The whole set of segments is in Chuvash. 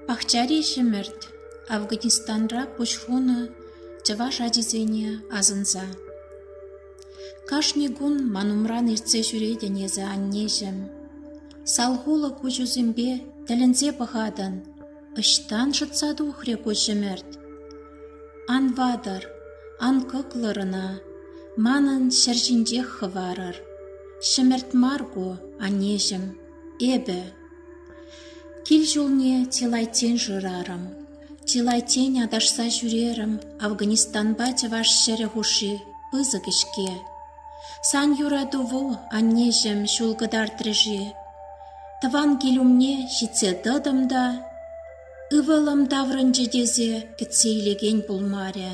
Пахчари ҫӗмӗрт Афганистанра пуҫ хунӑ чӑваш ачисене асӑнса. Кашни кун ман умран иртсе ҫӳретӗн эсӗ, аннеҫӗм. Салхуллӑ куҫусемпе тӗлӗнсе пӑхатӑн: ӑҫтан шӑтса тухрӗ ку ҫӗмӗрт? Ан ватӑр, ан кӑклӑр ӑна, манӑн ҫӗр ҫинчех хӑварӑр. Ҫӗмӗрт мар ку, аннеҫӗм, эпӗ. Кил ҫулне чылайччен шырарӑм, чылайччен аташса ҫӳрерӗм Афганистанпа Чӑваш ҫӗрӗ хушши пысӑк-ҫке. Сан юратӑву, аннеҫӗм, ҫул кӑтартрӗ-ши? Тӑван кил умне ҫитсе тӑтӑм та ывӑлӑм таврӑнчӗ тесе кӗтсе илекен пулмарӗ.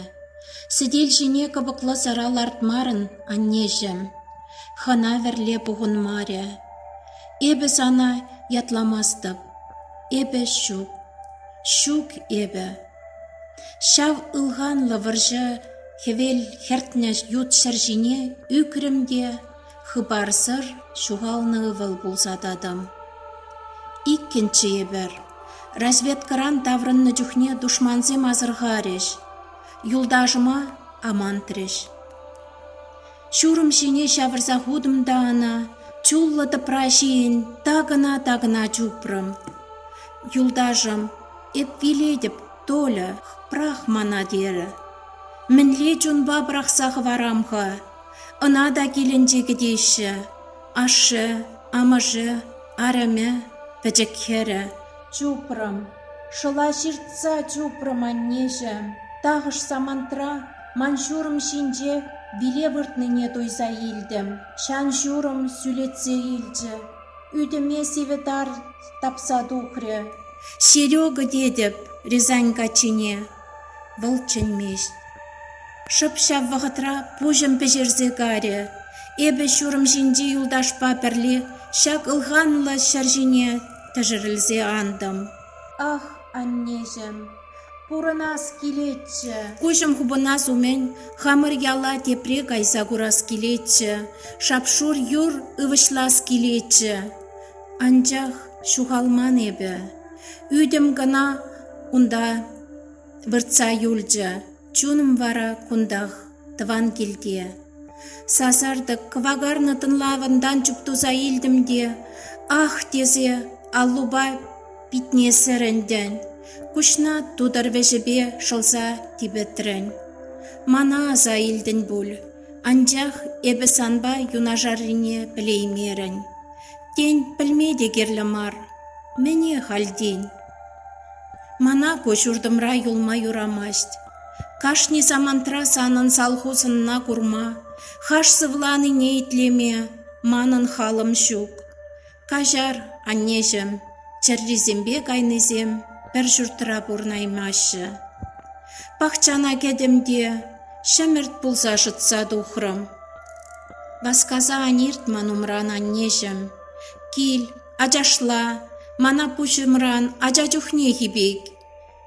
Сӗтел ҫине кӑпӑклӑ сӑра лартмарӑн, аннеҫӗм. Хӑна-вӗрле пухӑнмарӗ. Эпӗ сана ятламастӑп. Эпӗ ҫук. Ҫук эпӗ. Ҫав ылханлӑ вӑрҫӑ хӗвел хӗртнӗ ют ҫӗр ҫине ӳкрӗм те хыпарсӑр ҫухалнӑ ывӑл пулса тӑтӑм. Иккӗнччӗ эпӗр. Разведкӑран таврӑннӑ чухне душмансем асӑрхарӗҫ, юлташӑма амантрӗҫ. Ҫурӑм ҫине ҫавӑрса хутӑм та ӑна, чуллӑ тӑпра ҫийӗн такӑна-такӑна чупрӑм. Юлташӑм, эп вилетӗп, Толя, пӑрах мана, терӗ. Мӗнле чунпа пӑрахса хӑварам-ха? Ӑна та килӗнче кӗтеҫҫӗ. Ашшӗ, амӑшӗ, арӑмӗ, пӗчӗк хӗрӗ. Чупрӑм, шӑла ҫыртса чупрӑм аннеҫӗм. Тахӑш самантра ман ҫурӑм ҫинче виле выртнине туйса илтӗм. Ҫан-ҫурӑм сӳлетсе илчӗ, ӳтӗме сивӗ тар тапса тухрӗ. Серега тетӗп Рязань каччине. Вӑл чӗнмест. Шӑп ҫав вӑхӑтра пуҫӑм пӗҫерсе карӗ. Эпӗ ҫурӑм ҫинчи юлташпа пӗрле ҫак ылханлӑ ҫӗр ҫине тӗшӗрӗлсе антӑм. Ах, аннеҫӗм, пурӑнас килетчӗ. Куҫӑм хупӑнас умӗн хамӑр яла тепре кайса курас килетчӗ, шап-шур юр ывӑҫлас килетчӗ. Анчах ҫухалман эпӗ. Ӳтӗм кӑна унта выртса юлчӗ, чунӑм вара кунтах, тӑван килте. Сасартӑк кӑвакарнӑ тӑнлавӑнтан чуптуса илтӗм те, ах тесе аллупа питне сӗрӗнтӗн, куҫна тутӑр вӗҫӗпе шӑлса типӗтрӗн. Мана аса илтӗн пуль, анчах эпӗ санпа юнашаррине пӗлеймерӗн. Тен, пӗлме те кирлӗ мар. Мӗне халь тен? Мана ку ҫуртӑмра юлма юрамасть. Кашни самантра санӑн салху сӑнна курма, хаш сывланине итлеме манӑн халӑм ҫук. Каҫар, аннеҫӗм, чӗррисемпе кайнисем пӗр ҫуртра пурӑнаймаҫҫӗ. Пахчана кӗтӗм те ҫӗмӗрт пулса шӑтса тухрӑм. Васкаса ан ирт ман умран, аннеҫӗм. Кил, ачашла, мана пуҫӑмран ача чухнехи пек.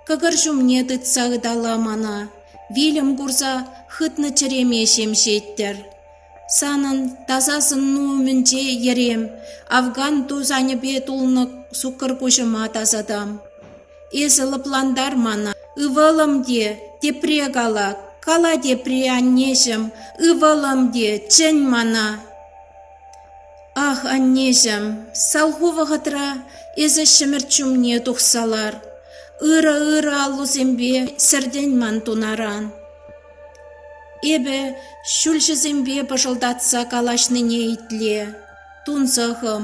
Кӑкӑр ҫумне тытса ытала мана, вилӗм курса хытнӑ чӗреме ҫемҫеттӗр. Санӑн таса сӑнну умӗнче йӗрем, Афган тусанӗпе тулнӑ суккӑр куҫӑма тасатам. Эсӗ лӑплантар мана, ывӑлӑм те, тепре кала, кала тепре, аннеҫӗм, ывӑлӑм те, чӗн мана. Ах, аннеҫӗм, салху вӑхӑтра эсӗ ҫӗмӗрт ҫумне тухса лар. Ырӑ-ырӑ аллусемпе сӗртӗн ман тунаран. Эпӗ ҫулҫӑсемпе пӑшӑлтатса калаҫнине итле, тунсӑхӑм,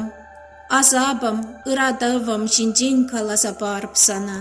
асапӑм, ыратӑвӑм ҫинчен каласа парӑп сана.